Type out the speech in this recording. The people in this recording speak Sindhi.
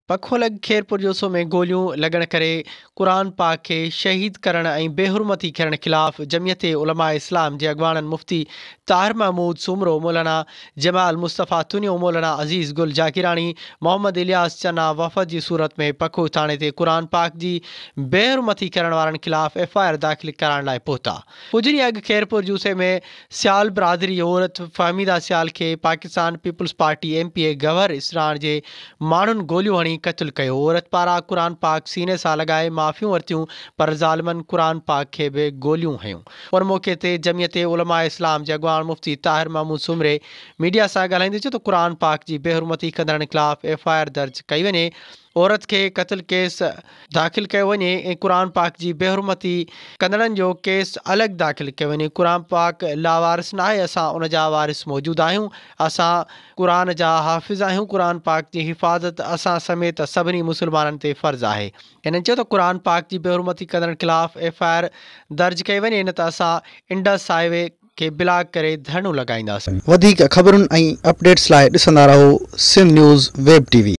پکو لڳ خيرپور جوسو ۾ گوليون لڳڻ ڪري قرآن پاڪ کي شهيد ڪرڻ ۽ بي حرمتي ڪرڻ خلاف جمعيت علماء اسلام جي اڳواڻن مفتي طاهر محمود سومرو، مولانا جمال مصطفيٰ تنيو، مولانا عزيز گل جاگيراڻي، محمد الياس چنا وفد جي صورت ۾ پکو ٿاڻي تي قرآن پاڪ جي بي حرمتي ڪرڻ وارن خلاف ايف I R داخل ڪرائڻ لاء پهتا. ڪجهه ڏينهن اڳ خيرپور جوسي ۾ سيال برادري جي عورت فهميده سيال کي Pakistan peoples party M P A Gohar Isran جي ماڻهن گوليون هڻي قتل ڪيو. عورت پاران قرآن پاڪ سيني سان لڳائي معافيون ورتيون پر ظالمن قرآن پاڪ کي به گوليون هنيون. ان موقعي تي جمعيت علماء اسلام جي اڳواڻ مفتي طاهر محمود سومري ميڊيا سان ڳالهائيندي چيو ته قرآن پاڪ جي بيحرمتي ڪندڙن خلاف ايف I R درج ڪئي وڃي. عورت کي قتل ڪيس داخل ڪيو وڃي ۽ قرآن پاڪ جي بيحرمتي ڪندڙن جو ڪيس الڳ داخل ڪيو وڃي قرآن پاڪ لاوارث ناهي اسان ان جا وارث موجود آهيون اسان قرآن جا حافظ آهيون قرآن پاڪ جي حفاظت اسان سميت سڀني مسلمانن تي فرض آهي هنن چيو ته قرآن پاڪ جي بيحرمتي ڪندڙن خلاف ايف I R درج ڪئي وڃي نه ته اسان انڊس هاء وي کي بلاڪ ڪري ڌرڻو لڳائينداسين. وڌيڪ خبرن ۽ اپڊيٽس لاء ڏسندا رهو Sindh news web T V.